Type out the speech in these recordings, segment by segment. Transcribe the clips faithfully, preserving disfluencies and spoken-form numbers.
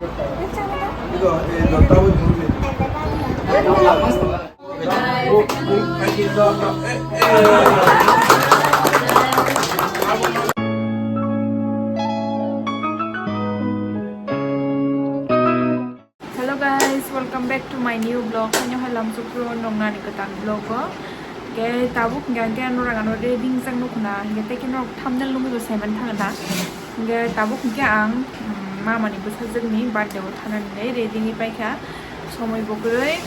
Hello guys, welcome back to my new vlog. Ano hai lamsukro nongnani kwtal vlog o. Ge tabuk hingke ang ke ano rang ano ready wngjak nukna. Hingke tei khe nok thumbnail nugwi bo saiman thangna. Hingke tabuk hingke ang, mm, mama ni bwsajwk ni birthday o thanani ready ni paikha. Somoi bo kwrwi.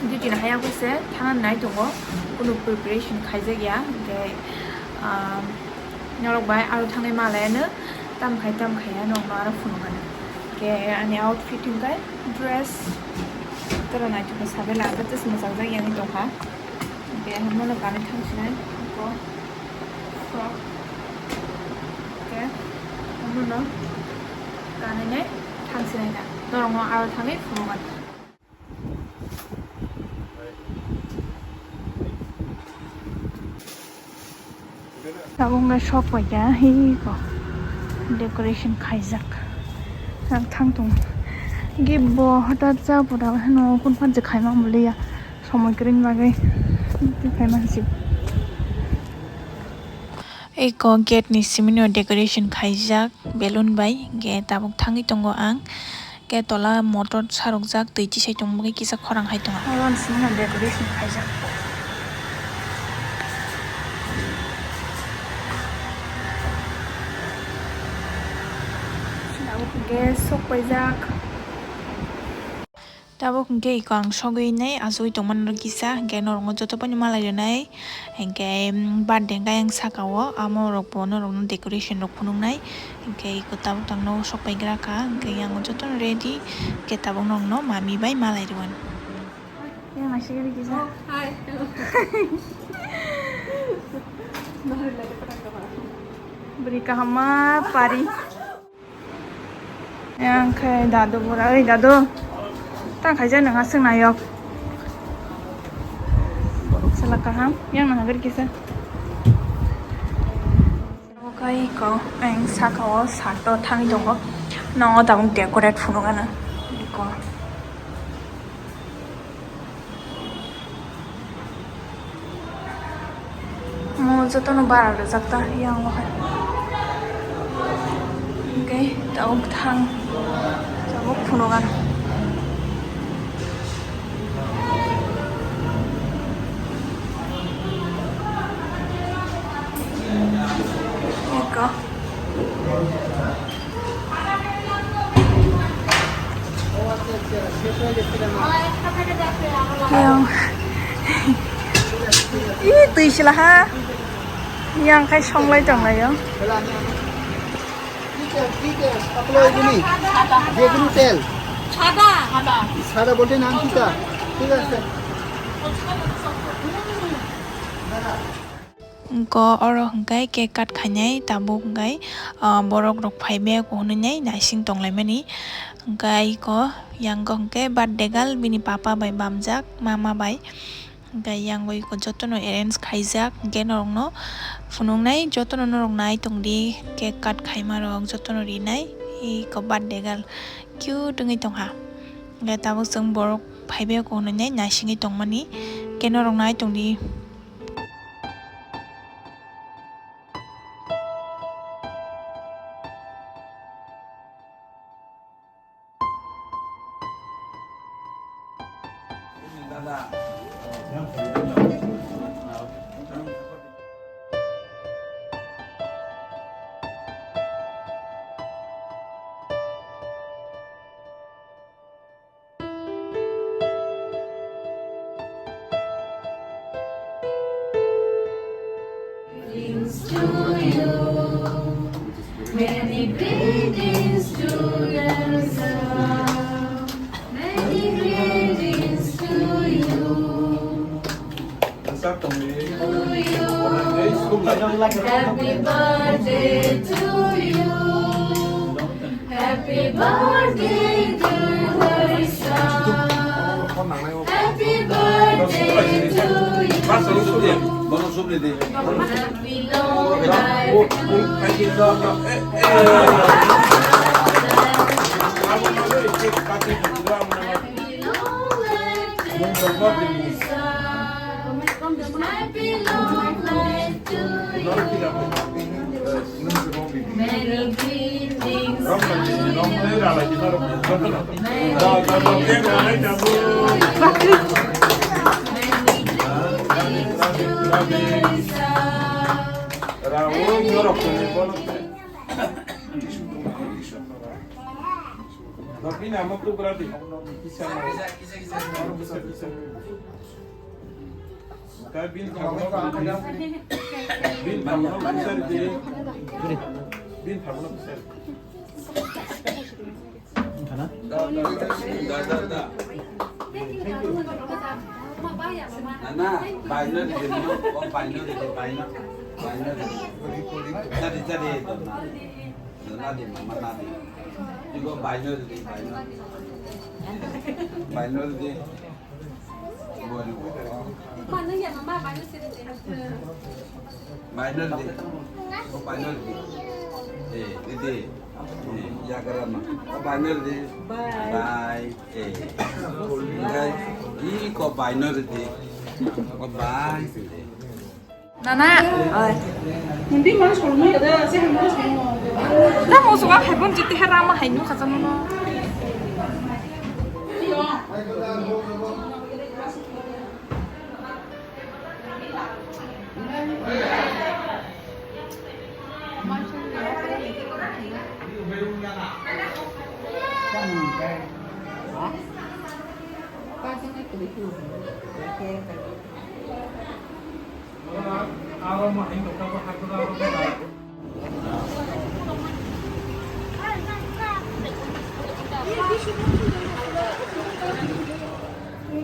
Duty no haya khe se thana nai tongo, kunu preparation khaijak ya, hingke, ah, norok bai aro thangwi malai ano tam khai tam khai ya, norok no aro phunuk ano. Hingke ani outfit hingke dress, tora nai tongo sabai la, just mwchang jak ya wngwi tongkha. Hingke hamono kanwi thang sinai, ko frock, hingke hamono kanwi nai thang sinai na, norok no aro thangwi phunuk ano. Tabuk wngkha sok bai keha, hei ko decoration khaijak. Ang thang tongo. Gift bo hwtat cha pura no kun phan je khaima muliya. Somoi kwrwini bagwi khaima hwnsi. Eko gate ni simi no decoration khaijak balloon bai, hingke tabuk thangwi tongo ang, hingke tola motor sarokjak, twi tisai tongmani kisa khorang hai tongo. Oro ni simi no decoration khaijak. Tabuk hingke sok paijak. Tabuk hingke eko ang sogwi nai achugwi tongmani rw kisa, hingke norokno joto pono malai rwnai, hingke, mm, birthday hingke ayang saka o amo rok bo norokno decoration rok phunuknai, hingke eko tabuk tangno sok paigra kha, hingke yang jotono ready, hingke tabuk norokno mami bai malai rwani. Yang naisik rw kisa. Oh, hi. Hello. Bwrwi kaham ma pari. Yang khe dadu bura, oi dadu. Ta khaijak nang aswk nayok. Sala kaham, yang nang hagari kisa. Okai ko, ang saka o sato thangwi tongo. Nongo tabuk decorate phunukgana. Iko. Mo jotono bara rwjak ta yang o hai. Hingke tabuk thang, tabuk phunukgana. Iko. Yang. Ih, twi sila ha. Yang khai songlai tonglai yo. Details, details, apply gini. Jekunu tel. Sada. Sada bolte naam kita. Thik ase. Wngkha oro hwnkhe cake cut khainai tabuk hwnkhe, ah, borok rok phaibai kho hwnwi nai naising tonglaimani. Hwnkhe iko yang o hwnkhe birthday girl bini papa bai bamjak, mama bai. Hwnkhe yang o iko jotono arrange khaijak, hwnkhe norokno phunuknai, jotono norok nai tongdi, cake cut khaima rok jotono rinai. Iko birthday girl cute wngwi tongkha. Hwnkhe tabuk chwng borok phaibai kho hwnwi nai naisingwi tongmani, hwnkhe norok nai tongdi. Greetings to you. Many greetings to you, sir. Many greetings to you. To you. Happy birthday to you. Happy birthday, dear Harisa. Happy birthday to you. Happy long life to you. Happy long life to you. Many greetings to you. Many greetings to you. Many greetings to you. Bini amo tugra di. Kisa, kisa, kisa. Kisa, kisa. Ka bin thamono, bin thamono kisa di. Bin thamono kisa. Kana? Da, da, da, da. Nana, baino di, baino di, baino. Baino di. Jadi, jadi. Nadi, mama, nadi. Igo baino di, baino. Baino di. Baino di. Baino di. Oh, baino di. Eh, di, di. Eh, ya, karena. Oh, baino di. Bye. Bye. Eh. Bye. Iko baino di. Oh, bye. Nana. Oi. Hindi man solo mo yada se hamo solo mo. Ta mo suka hai bon jiti hai rama hai nu khacha no.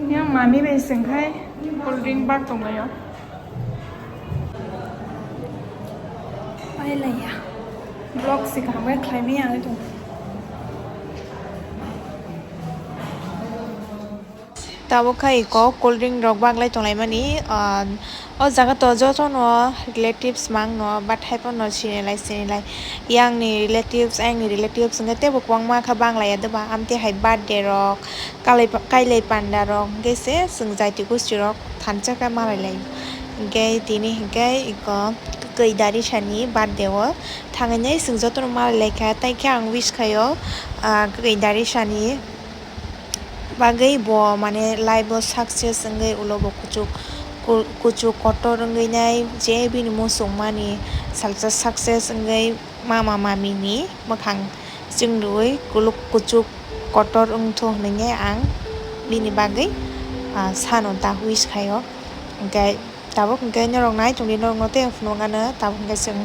Yang mami bai sengkhai cold drink bar tonglaio. Pailaiya. Vlog se kaham khe khlaimaya ang tong. Tabuk khai iko cold drink rok baglai tonglaimani, ah, o jaga to jotono relatives mangno, but haiphano sinilai sinilai. Yangni relatives, ayangni relatives hwnkhe teibo kwbangma khe banglaiya doba, amtwi hai birthday rok, kalai-, kailai panda rok hwnkhe se chwng jaiti gosti rok thansa khe malailai. Hwnkhe tini hwnkhe iko kwkwi Darisani birthday o thanginai chwng jotono malailaikha, tei khe ang wish khaio, ah, kwkwi Darisani bagwi bo, mane, life o success wngwi ulo bo kuchuk, ku-, kuchuk kotor wngwi nai je bini muchungmani salsa success wngwi mama mami ni mwkhang chwng rwui kuluk kuchuk kotor wngthu hwnwi ang bini bagwi, ah, sano ta wish khaio. Hwnkhe tabuk hwnkhe norok nai tongdi, norokno tei phunukgano tabuk hwnkhe chwng,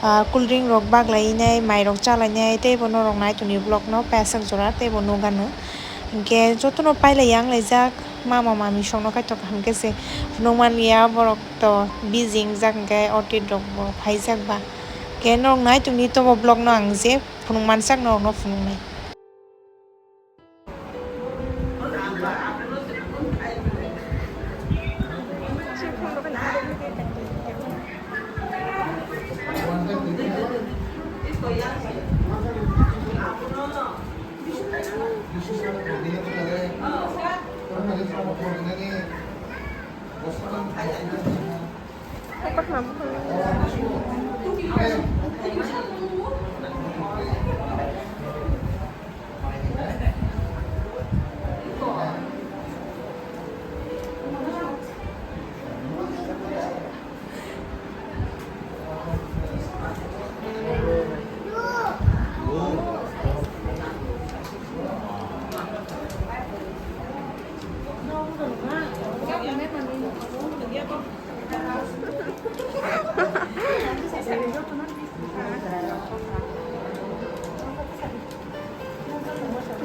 ah, cool drink rok baglai nai, mai rok chalai nai, tei bo norok nai tongdi vlog no pasak jora tei bo nukgano. Hwnkhe jotono pailai yang laijak, mama mami songno kaitor kaham khe se phunukmani ya, borok to busy wngjak, hwnkhe otit rok bo phaijak ba. Hwnkhe norok nai tongdi tobo vlog no ang je phunuk mansak norokno phunuknai.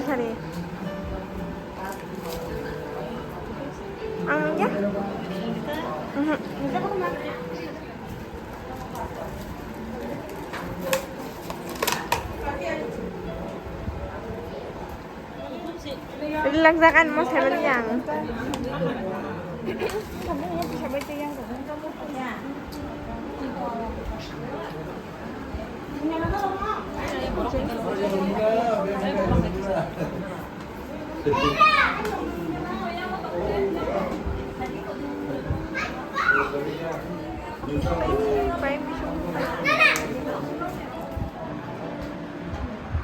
Hari. Ang ya? Mhm. Rilak jagan mo sebel yang.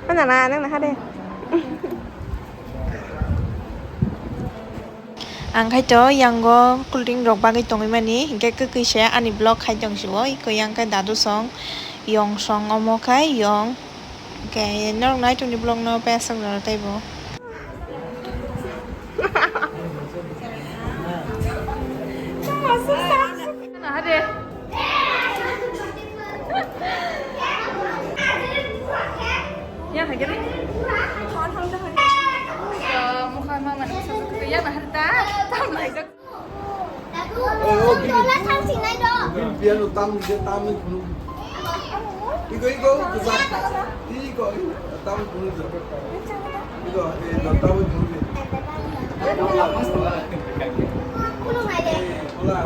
Mana na nang na hade. Ang khai to yango cool drink rok bagwi tongwi mani, hinkhe kwkwi se ani vlog khai tong sio, iko yang khe dadu song, yong song omo khai yong, hinkhe norok nai tongni vlog no pesok rw taibo. Yang hagere. Mukha mama ni sa sa yang harta. Tam lai jak. Bil piano tam je tam ni phunu. Igo igo kuzak. Igo igo tam phunu. Igo eh tam phunu. Hola.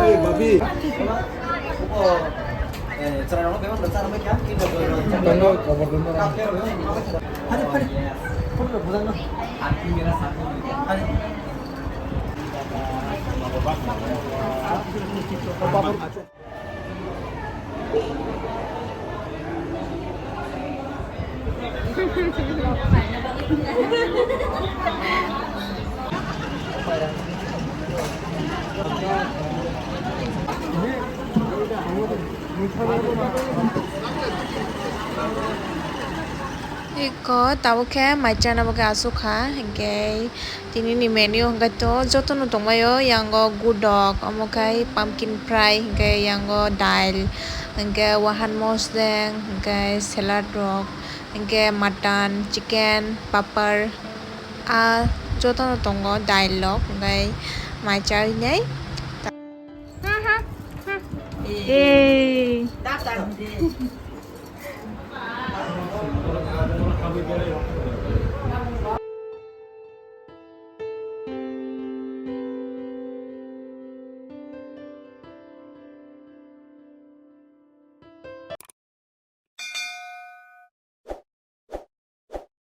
Hey, Bobby. Tano cover dun na. Iko tabuk khe mai chana bagwi aswk kha, hinkhe tini ni menu hinkhe to jotono tongbaio, yango gudok, omo khai pumpkin fry, hinkhe yango dail, hinkhe wahan mosdeng, hinkhe salad rok, hinkhe mutton, chicken, papar, ah, jotono tongo dail rok, hinkhe mai chawi nai. Ei.